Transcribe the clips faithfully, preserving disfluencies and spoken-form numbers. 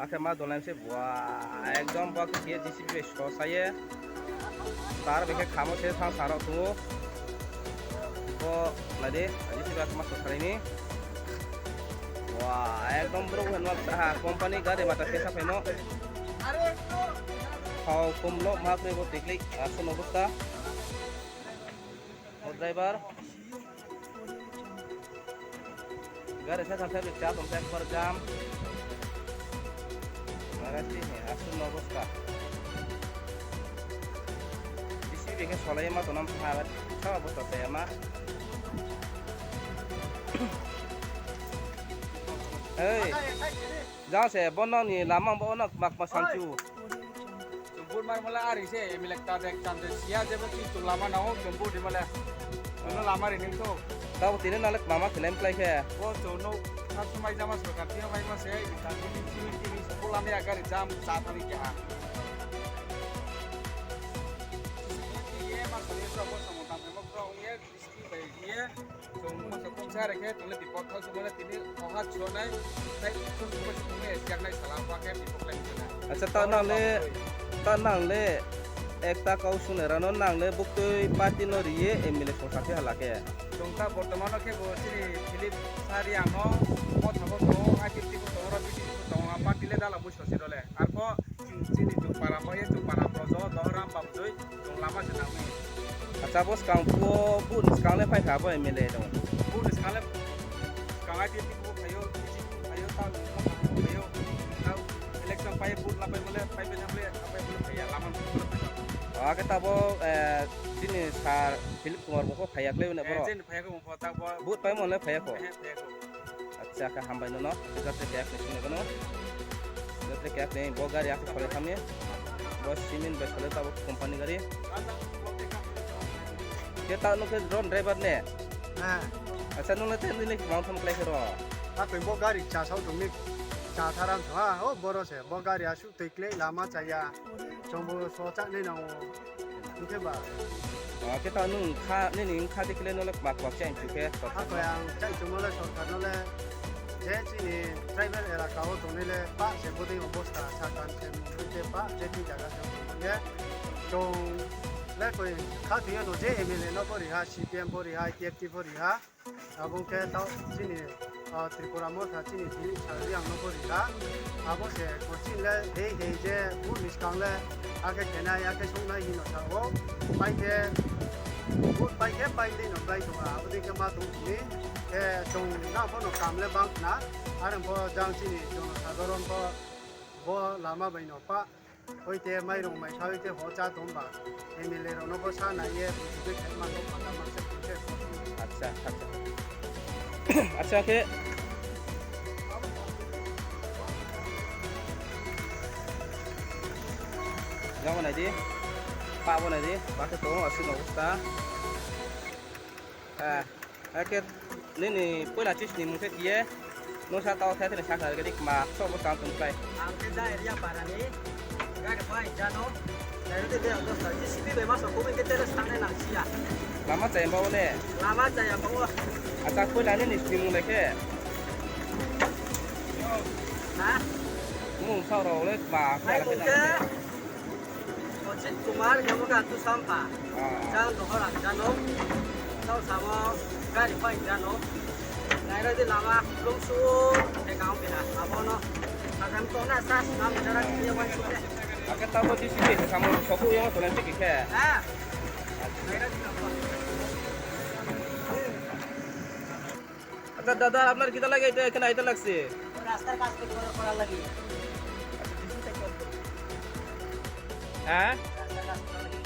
Akhe ma dolen se bua, ekdom bo khe J C B bai sosa ye. Tar bai khe khamo se thang sa rao tong ou. Bo nai di, J C B akhe ma sosa nai ni. Bua, ekdom brouh hwnma sa ha, company gari mata khe sa phaimo. Thao kom lo ma kroi bo tiklik, asuh no bwsta. O driver. Gari sa thang thang cha tong thang ekbar jam. Mara ti he, asuh no bwsta. J C B khe solai ma tong nam ha, sa bwsta sa ya ma. Ei. Jang se, bo nang ni lama bo no kma kma samchu. Chung vote mar mala ari se, M L A ta dek cham de siya, jebo ki chung lama nang ou, chung vote ri mala. Chung no lama ri ning tho. Tabo tini nang le kma ma khe lem klái khe. Bo chung no, sa sumai jama sorkar tini mai ma se, ta tini tini tini support lama ya gari jam, sa thani khe ha. Ye ma sori pro, bo samung tang phai ma pro, ye. Bai ye, chung masa kongsa rekhe, chung le bipod thang sumana tini oha chonai, tai chung sumai sumai siak nai sala, ba khe bipod lai sumana. Acha, ta nang le, ta nang le, ekta kau sung nai rano nang le, buktui party no ri ye, M L A song sa phi hala khe. Chung ta bortoman no khe bo chini Philip Sariang no, mo thabo tong, I P F T bo tong, ro B J P bo tong, a party le dala bui sosi ro le. Arpho, Chini chung para pho ye chung para projo, Dohoram Babjoi, chung lama se nang mi. Acha, bo skang phuh, bun skang le phai kha bo M L A no. Bun skang le, skang I P F T phuh phaio, B J P phuh phaio, tao phuh phaio, tao election pai bun la pai mole, pai pai mole, pai mole phai ya, lama phuh phai ya. Akhe tabo, eh, chini sir Philip Kumar bo pho phai ya klai ne boro. Eh, chini phai ya kho bo pho tabo. Bun pai mole phai ya kho. Eh, phai ya kho. Acha, khe hambai nono, khe jatre khe akhe sini kono. Jatre khe akhe bo gari akhe sole thami. Bo simin bai sole tabo company gari. Khe ta nung khe drone driver ne? Ha. Acha, nung le ten din ni mang tham klai khe ro. Akhe bo gari cha sao tong mi cha tharam tho ha, o boro se, bo gari asu tui klai lama chaya. Chongbo sochak nai nang ou. Hing khe ba. O, khe ta nung kha, nini kha di khe le no le kma kma chai chu khe, sorkar no. Ako ang chai chu mo le sorkar no le. Je chini tribal elaka wo tongnai le pa se bodei obosta sakan se mung je pa je ti jaga se tong ye. Chung le koi kha thoi yo no je M L A no bo ri ha, C P M bo ri ha, I P F T bo ri ha. Abo khe tao chini, ah, Tripura Motha chini Dilip Sir Reang no bo ri ha. Abo se coaching le hei hei je vote ni skang le akhe khenai, akhe sungnai hino sa ou. Pai khe, vote pai khe pai dei no klái tong ha. Abo dei khe ma tong mi. Khe chung nang pho no kam le bang khna. Are pho jang chini jono sadharon pho bo lama bai no pa. Hoite mairung maisa hoite ho chá tong ba, M L A rao no pho sa nai ye, buji khe khe ma no panda ma se khe. Acha, acha. Acha khe. Jang bo nai di. Pa bo nai di. Pa khe tong, asuh no obosta. Eh, akhe nini poila chis ni mung khe khe ye, no sa tao the the ni sakha khe di kma, so bo tang tong klái. Ang khe ja area para ni, gari bai jano, dari de de dos ta, J C B bai ma so ko ke tere sanai nang sia. Lama chaya ba o ne? Lama chaya ba o. Acha, poila nini ni mung le khe? Ha? Mung sao rao le kma, hai khe mung khe? Ojit Kumar, khe bo khe Atu Sampha. Ah. Jang Dohoram jano. Tao samo gari pai jano. Naira di lama lungsu khe kang pina. Abo no. Sajam tong na sa snam jara khe wai khe. Akhe tabo J C B khe samo soku yang to na chiki khe. Ha. Naira di lama. আচ্ছা দাদা, আপনার কিতা লাগে এটা এখানে আইতে লাগছে? রাস্তার কাজ করার লাগি। হ্যাঁ? রাস্তার কাজ করার লাগি।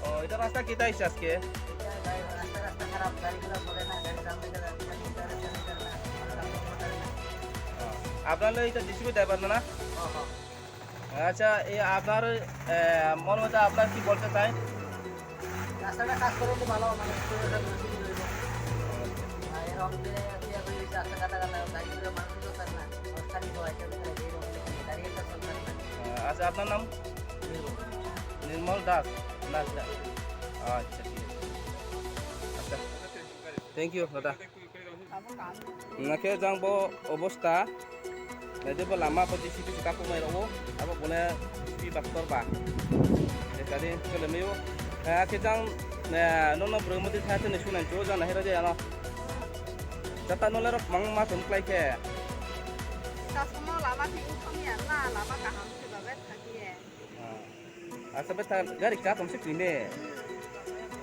ও, এটা রাস্তা কিতা হইছে আজকে? এটা গাড়ি, রাস্তা, রাস্তা খারাপ, গাড়ি ঘোড়া চলে না, গাড়ি সামনে গেলে, গাড়ি সামনে গেলে না, ও, আপনার এটা জেসিবি ড্রাইভার না, না? হ্যাঁ, হ্যাঁ। আচ্ছা, এই আপনার, আহ, মন মতো আপনার কি বলতে চাই? রাস্তাটা কাজ করলে তো ভালো, মানে, একটু এটা সুবিধা হইব। আর এরকম যে, যে এখন এই যে রাস্তা কাটা কাটা, গাড়ি ঘোড়া মানুষ তো চলে না, হস্তানি হয়, কেউ চলে, এইরকম গাড়ি একটা চলছে না। আহ, আচ্ছা, আপনার নাম? নির্মল। নির্মল দাস? দাস, দাস। আচ্ছা, ঠিক আছে। আচ্ছা। Thank you, দাদা। Nakhe jang bo obosta. Nai de bo lama bo J C B se kakuh mai rao ou, abo bo le speed ba ktor ba. Khe kadi chole mai ou. Khe jang, eh, nono broi modi tha tini sunai chu jana hero je ano. Jata no le rok mang ma tong klái khe. Ita somo lama ti uthong ya na, lama kaham se ba be thang ye. Ah. Acha, betha gari kcha tong se tini.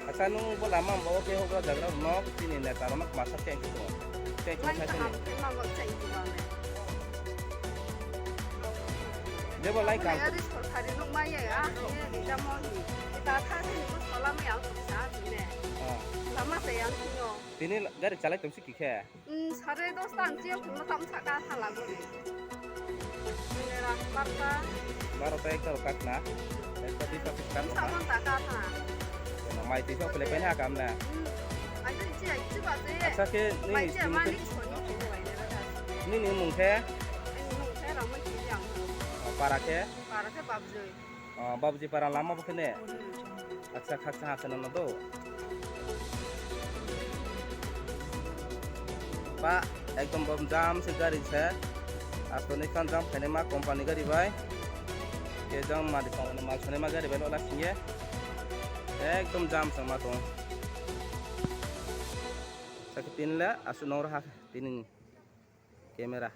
Acha, nung bo lama bo khe houhgra jagra rao no tini neta rao no kma sa cheng tong. Cheng tong sa tini. Jebo lai kam. Gari sorkari nung mai ya, ah, ye rijamo ni. Ita tha se ni ko sola mai ang sa tini. Ah. Lama se yang tini. Tini gari chalai tong se ki khe. Hmm, sare dos ta ang chiyong phung no tam saka thala bo ni. Nera barta. Barta ekta rok kak na. Ekta duita pis kak na. Sabon ta ka tha. Kena mai tui sok pele pai na kam na. Hmm. Ai tui chi ai chi ba je. Acha khe ni mai chi ma ni soni phung bai nera da. Nini mung khe? Ani mung khe Rangmai Kiriang. Oh, para khe? Para khe Babjoi. Oh, Babji para lama bo khe ne? Acha, khakchang ha khe nono do. Pa, ekdom bom jam se gari se. Asto ni khan jam khainaima company gari bai. Khe jang madi para ni mal sonaima gari bai lo la sing ye. Ekdom jam se ma tong. Sa khe tini le asuh nong raha tini camera.